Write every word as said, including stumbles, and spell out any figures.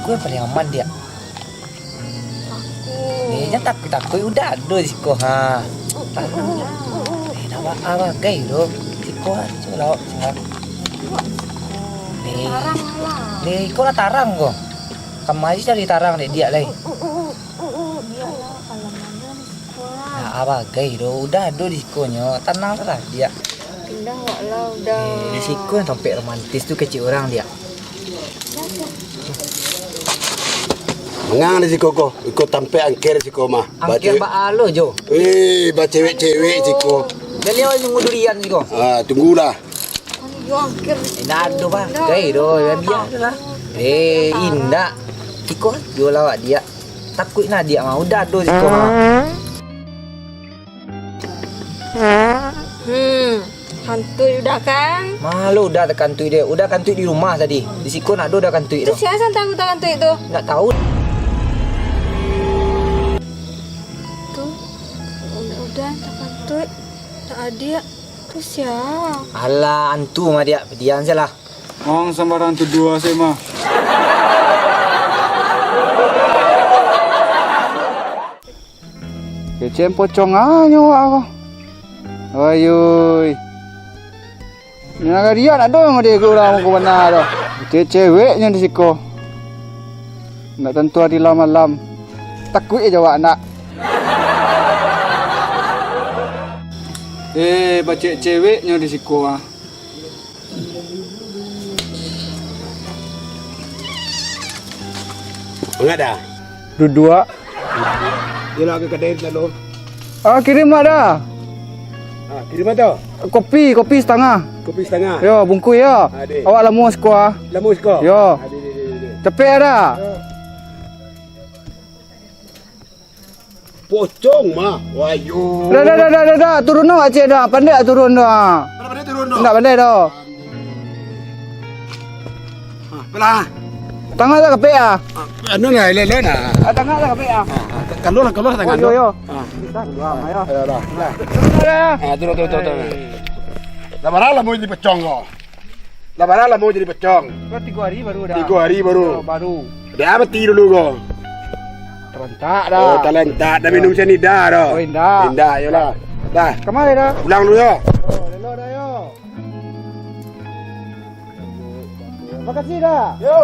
Ko paling aman, Diak. Eh, jan takuik-takuik, Uda ado di siko, ha. Tanang lah. Eh, dak ba-, ah, bagai doh. Siko ajo lawak, ha. Eh, tarang lah. Eh, iko lah tarang ko. Kamari cari tarang dek Diak lai. Iyolah, kalau mana di siko lah. Ah, bagai doh, Uda ado di siko nyo. Tanang lah, Diak. Pindah wak lah, Uda. Eh, di siko nan tampek romantis tu kecek urang, Diak. Mangang di siko ko, iko tampek angker siko mah. Angker baa lo, Jo. Eh, bacewek-cewek siko. Baliau nunggu durian siko. Ah, tunggulah. Anu jo angker. Indak ado bagai doh, yo bialah. Eh, indak. Siko jo lah awak Diak. Takuik nah Diak mah, Uda ado siko mah. Hmm, kantuik Uda kan? Malu Uda takantuik dek. Uda kantuik di rumah tadi. Di siko ndak ado Uda kantuik tu. Tu sia santang Uda kantuik tu? Ndak tahu. Tu, Uda takantuik. Tak adiak. Tu sia? Alah, antu mah Diak. Padiam sajolah. Ang sambarang tuduah se mah. Kecek pocong anyo awak ko. Ayoi. Nan kadiak ndak ado nan diego urang ko bana tu. Cewek-ceweknyo di siko. Ndak tantu ari lah malam. Takuik jo awak ndak. Eh, bacewek-ceweknyo di siko ah. Manga Da? Duduak. Iyolah, ka kadai di siko. Ah, kirim lah Da. Ah, kirim apo tu? Kopi, kopi satangah. Kopi satangah. Yo, bungkuih yo. Ah, dek. Awak lamo siko ah. Lamo siko? Yo. Ah, dek, dek, dek, dek. Capek ah Da. Yo. Pocong mah, wayo. Dah, dah, dah, dah, dah, dah. Turun no, Aceh dah. Pandai turun dah. Pandai turun dah. Ndak pandai dah. Ha, pelan. Tangah dah kapek ah. Ha, anu lah, elok-elok lah. Ah, tangah dah kapek ah. Ha, ha, kaluar lah, kaluar tangan tu. Yo, yo. Ha. Bisa keluar, ayo. Ayo dah. Dah. Dah. Ha, turun, turun, turun, turun. Lah, barang lah mau jadi pocong kau. Lah, barang lah mau jadi pocong. Kau tigo hari baru dah. Tigo hari baru. Yo, baru. Dah mati dulu kau. Talantak dah. Oh, talantak. Dah minum sianida dah. Oh, indak. Indak, yolah. Dah. Kamari dah? Pulang dulu yo. Oh, elok dah yo. Makasih dah. Yo.